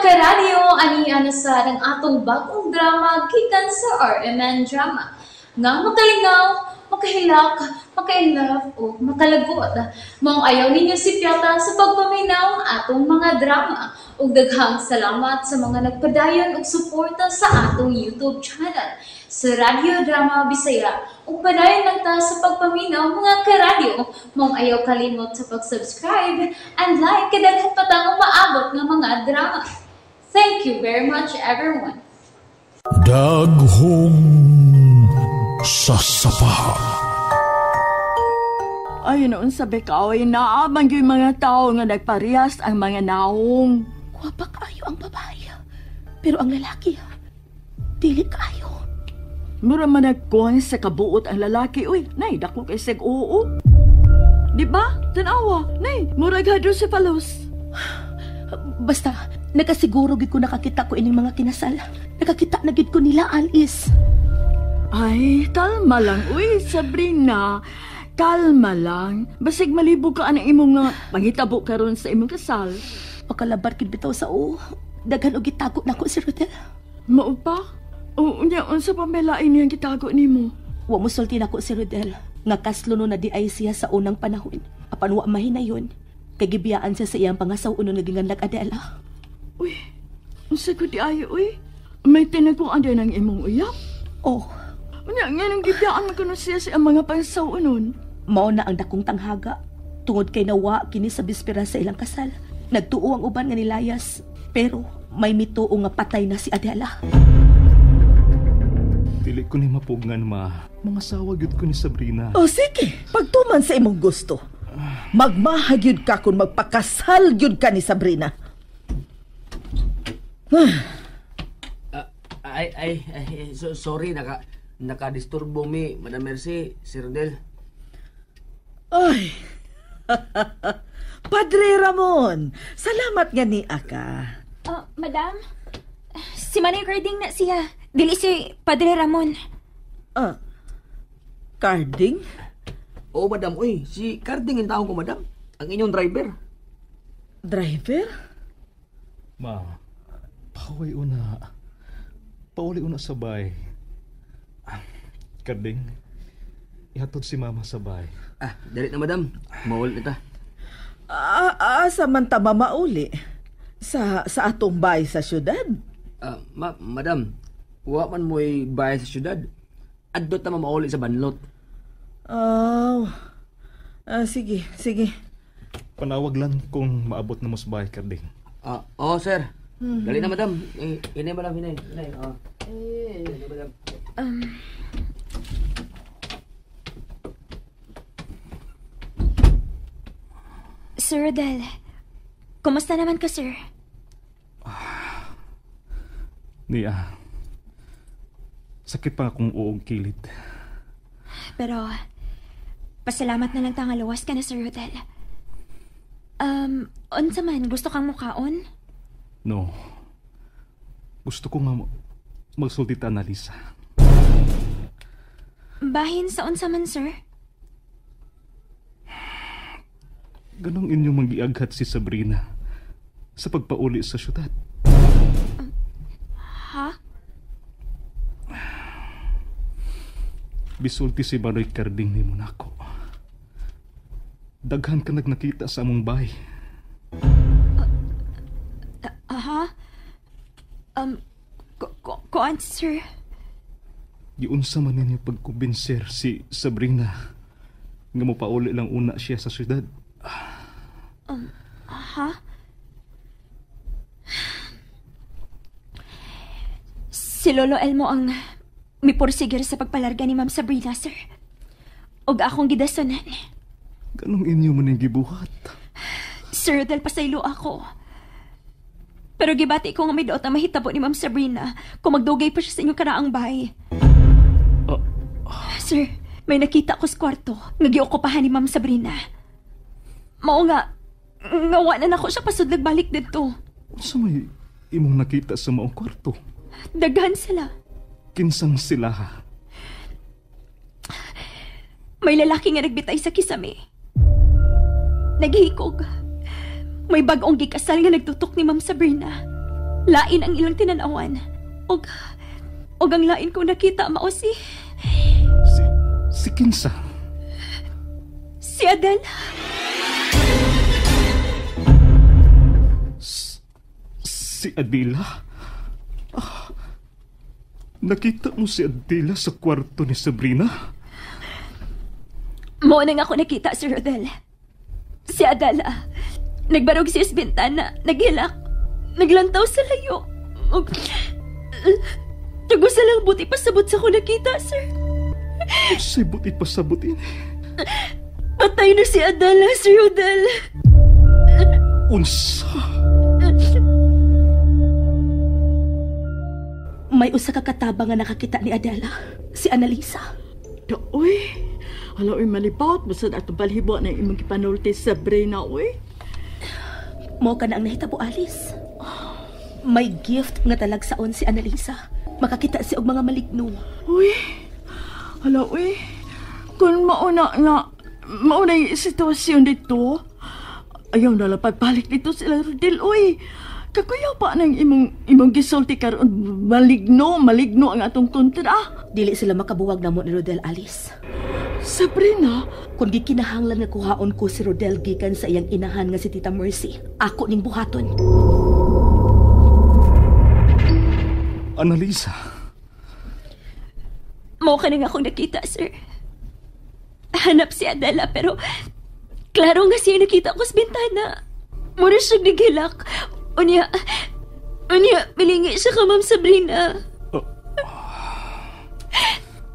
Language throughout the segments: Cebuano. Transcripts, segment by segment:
Karadyo, ani na sa ang atong bagong drama gikan sa RMN Drama nga makalingaw, makahilak, maka-inlove o makalagot. Maong ayaw ninyo sipyata sa pagpaminaw ang atong mga drama. Ug daghang salamat sa mga nagpadayon og suporta sa atong YouTube channel sa Radyo Drama Bisaya. Ug padayon lang ta sa pagpaminaw, mga karadyo. Maong ayaw kalimot sa pag-subscribe and like kay daghan pa tang umaabot nga mga drama. Thank you very much, everyone. Daghong sasapa. Ay, noon sa Bekaw, naamang yung mga tao nga nagparehas ang mga naong. Gwapa kaayo ang babae. Pero ang lalaki, dili kaayo. Mura man nagkuhan sa kabuot ang lalaki. Uy, nay, dako kay seg oo. Di ba? Tanawa, nay, murag hydrocephalus. Basta, nakasiguro gid ko nakakita ko ining mga kinasal. Nakakita na gid ko nila, Alice. Ay, kalma lang. Uy, Sabrina. Kalma lang. Basig malibog ka ang imong nga pangitabo karon sa imong kasal. Makalabar gid bitaw sa o. Daghan og gitago nako si Rodel. Mao pa? Oo, unya, unsa pa may lain niyang gitago nimo? Wa mo sulti nako si Rodel nga kaslo no na di ay siya sa unang panahon. Apan wa mahinayon kay gibiyaan siya sa iyang pangasaw-unon nga ginganlag Adela. Uy, unsa ko di ay, uy? May tinaguan din ang imong uyab? Oh. Unya, nganong gibiyaan man kuno siya sa iyang mga pangasaw-unon? Mao na ang dakong tanghaga. Tungod kay nawa kini sa bispera sa ilang kasal. Nagtuo ang uban nga nilayas, pero may mituo nga patay na si Adela. Dili ko ni mapugngan, ma. Mga sawa gyud ko ni Sabrina. O sige, pagtuman sa imong gusto. Magmaha gyud ka kung magpakasal gyud ka ni Sabrina. Ay, ay, ay, so, sorry, naka-disturbo mi, Madam Mercy, Sir Rodel. Ay, Padre Ramon, salamat nga ni aka. Madam, si Manay Carding na siya. Dili si Padre Ramon. Carding? Oo, madam. Uy, si Carding ang taong ko, madam. Ang inyong driver. Driver? Ma, pauli una. Pauli una sabay. Carding, ihatod si mama sabay. Ah, dali na, madam. Maulit na ta. Asa man ta mamauli? Sa atong bahay sa syudad? Madam, wa man mo'y bahay sa syudad. Adto ta mamauli sa banlot. Oh. Sige, sige. Panawag lang kung maabot na mo sa bahay, Carding. Oo, sir. Dali na, madam. Hinay, madam, hinay. Hinay, oh. Hinay, madam. Sir Rodel, kumusta naman ka, sir? Nia, sakit pa akong uog kilid. Pero, pasalamat na lang tangaluwas ka na, Sir Rodel. Unsa man, gusto kang mukaon? No. Gusto ko nga magsulti ta, Analisa. Bahin sa unsa man, sir? Ganong inyong manggiaghat si Sabrina sa pagpauli sa syudad. Ha? Bisulti si Manoy Carding ni Monaco. Daghan ka nagnakita sa among bahay. Aha? Kuan, sir? Giunsa man ninyo pagkumbinser si Sabrina nga mopauli lang una siya sa syudad. Aha? Si Lolo Elmo ang miporsigir sa pagpalarga ni Ma'am Sabrina, sir. Og akong gidasonan. Ganong inyo man yung gibuhat? Sir, dahil pasaylo ako. Pero gibati ko nga may daot na mahitabo ni Ma'am Sabrina kung magdugay pa siya sa inyong karaang bahay. Sir, may nakita ko sa kwarto nga giokupahan ni Ma'am Sabrina. Mao nga, ngawa na nako siya pasudlag balik dito. Unsa may imong nakita sa maong kwarto? Daghan sila. Kinsang sila? May lalaki nga nagbitay sa kisame. Naghikog. May bag-ong gikasal nga nagtutok ni Ma'am Sabrina. Lain ang ilang tinanawan. Og ang lain ko nakita mao si... Si kinsa? Si Adela. Si Adela? Ah, nakita mo si Adela sa kwarto ni Sabrina? Mao na nga ako nakita, Sir Rodel. Si Adela. Nagbarog siya sa bintana, naghilak, naglantaw sa layo. Tagusa lang buti pasabot sa ko nakita, sir. Unsay buti pasabot ini? Patay na si Adela, Sir Rodel. Unsa? May usa ka katabang nga nakakita ni Adela, si Annalisa. Uy, hala uy, malibot. Basta atong balhibo na imong gipanulti sa Sabrina, uy. Mao ka na ang nahitabo, Alice. May gift nga talagsaon si Annalisa. Makakita siya og mga maligno. Uy, hala uy. Kung mauna nga, mauna yung sitwasyon dito, ayaw na lang pagbalik dito sila, Rodel, uy. Kakuyaw pa nang imong gisulti karon, maligno ang atong kontra. Dili sila makabuwag namo ni Rodel, Alice. Sabrina, kung gikinahanglan nga kuhaon ko si Rodel gikan sa iyang inahan nga si Tita Mercy, ako ning buhaton. Annalisa. Mao ka na nga akong nakita, sir. Hanap si Adela, pero klaro nga siya nakita ko sa bintana. Mura siyang naghilak. Unya, milingi siya ka, Ma'am Sabrina.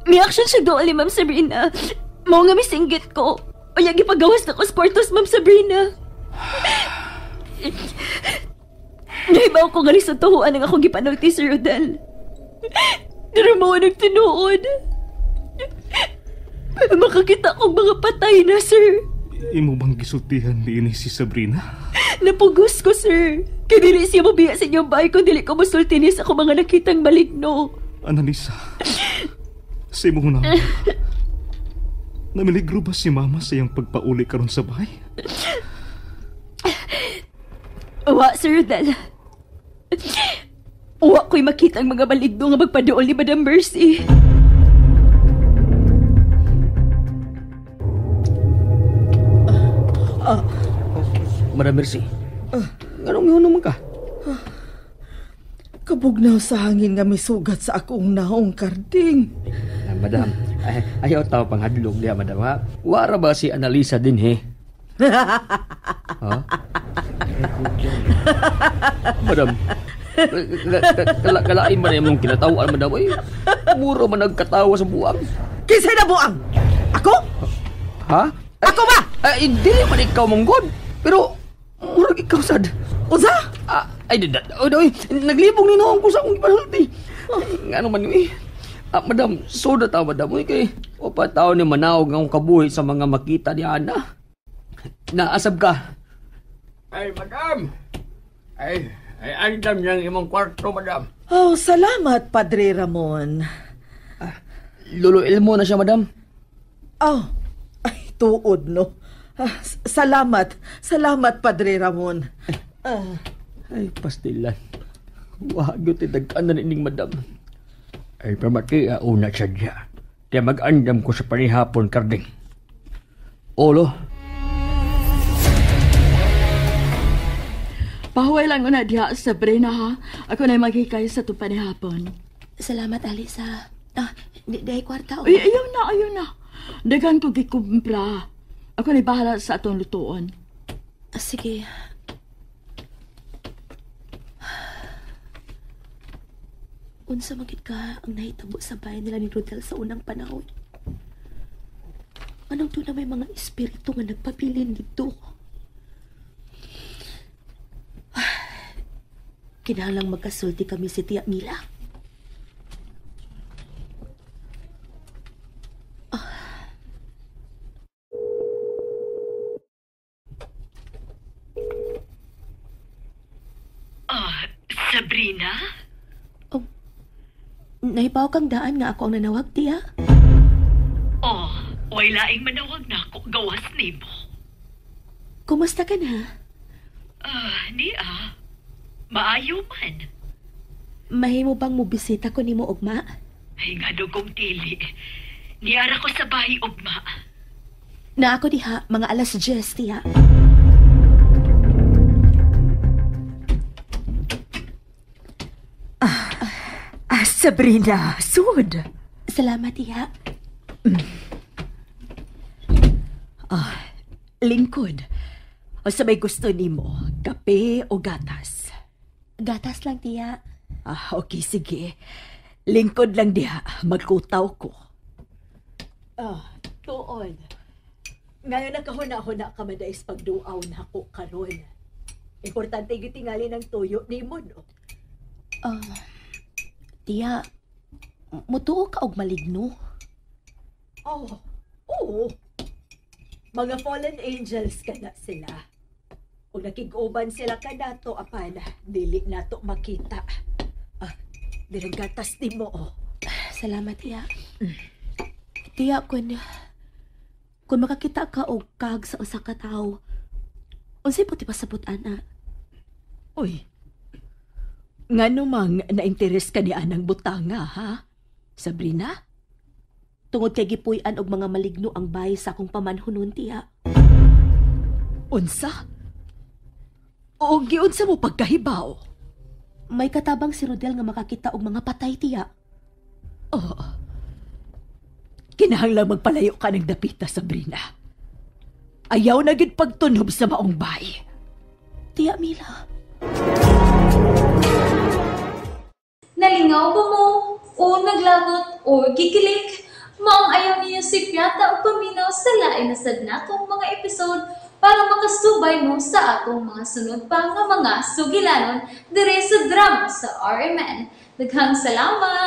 May-action siya doon ni Ma'am Sabrina. Mao nga misinggit ko. Unya, gipagawas na ko sa kwartos, Ma'am Sabrina. Nahibaw ko nga sa tuhuan ang akong gipanulti, Sir Rodel. Pero mao nagtinuod. Makakita kong mga patay na, sir. Imo bang gisultihan niini si Sabrina? Napugos ko, sir. Kaya dili siya mabiya sa inyong bahay kung dili ko musulti niya sa akong mga nakitang maligno. Annalisa, sa imong na, namiligro ba si Mama sa iyang pagpauli karon sa bahay? Uwa, Sir Rodel. Uwa ko'y makita ang mga maligno nga magpadool ni Madam Mercy. Madam Mercy, anong yun naman ka? Kabugnaw sa hangin nga misugat sa akong naong karding. Madam, ayaw tao pang hadlog diya, madam, ha? Wara ba si Annalisa din, he? Ha? Madam, kalain man yung kinatawaan, madam. Ay, muro man nagkatawa sa buang. Kinsa na buang? Ako? Ha? Ako ba? Ay, dili man ikaw manggod. Pero, murag ikaw sad. Unsa? Ay, naglibong ni noong ko sa akong ipanulti. Ano man yun eh. Madam, soda ta, madam. Uy, kay, o pa tao ni manaog ang kabuhi sa mga makita ni Ana. Naasab ka. Ay, madam. Ay, andam niyang imong kwarto, madam. Oh, salamat, Padre Ramon. Lolo Elmo na siya, madam. Oh, ay, tuod, no? Salamat. Salamat, Padre Ramon. Ay, pastilan. Wag yun, tidagkanan ining madam. Ay, pamati, una siya diya. Kaya mag-andam ko sa panihapon, Karding. Olo. Pahuway lang una diha, Sabrina, ha? Ako na'y maghikay sa itong panihapon. Salamat, Alice, ha? Ah, di kwarta, oh. Ay, ayaw na. Dagan ko gikumpra. Ako na'y bahala sa atong lutuon. Sige. Unsa man gid ka ang nahitabo sa bahay nila ni Rodel sa unang panahon? Anong doon na may mga espiritu nga nagpabilin dito? Kinahanglang magkasulti kami si Tia Mila. Sabrina? Oh, nahibaw kang daan nga ako ang nanawag, Tia. Oh, way laing manawag na ako gawas nimo. Kumusta ka na? Niya. Maayo man. Mahimo bang mobisita ko nimo ugma? Ay, nga kong tili. Niara ko sa bahay, ugma. Na ako diha, mga alas 10, tiya. Ah, Sabrina, sud. Salamat, tiya. Ah, lingkod. O sa may gusto nimo, kape o gatas? Gatas lang, tiya. Ah, okay, sige. Lingkod lang diha, magkutaw ko. Ah, tuon. Ngayon nakahuna-huna ka madais pagduaw na ako karon. Importante gitingali ng tuyo nimo, no? Ah, tiya, mutuo ka og maligno. Oh, oo. Mga fallen angels ka na sila. Kung nakig-uban sila ka nato, apan, dili nato makita. Ah, dirang gatas nimo, oh. Salamat, tiya. Tiya, kung makakita ka og kag sa usa ka tawo, unsay puti pasabot ana? Uy, ngano mang na-interes ka ni anang butanga, ha? Sabrina? Tungod kay gipuy-an og mga maligno ang bahay sa akong pamanhunon, tiya. Unsa? O giunsa mo pagkahibaw? May katabang si Rodel nga makakita og mga patay, tiya. Oo. Kinahanglang magpalayo ka ng dapita, Sabrina. Ayaw na gid pagtunob sa maong bay. Tiya Mila. Nalingaw ba mo? O naglagot o gikilig? Maong ayaw niyo si Piata o paminaw sa lain na sad natong mga episode para makasubay mo sa atong mga sunod pa nga mga sugilanon dire sa drama sa RMN. Daghang salamat!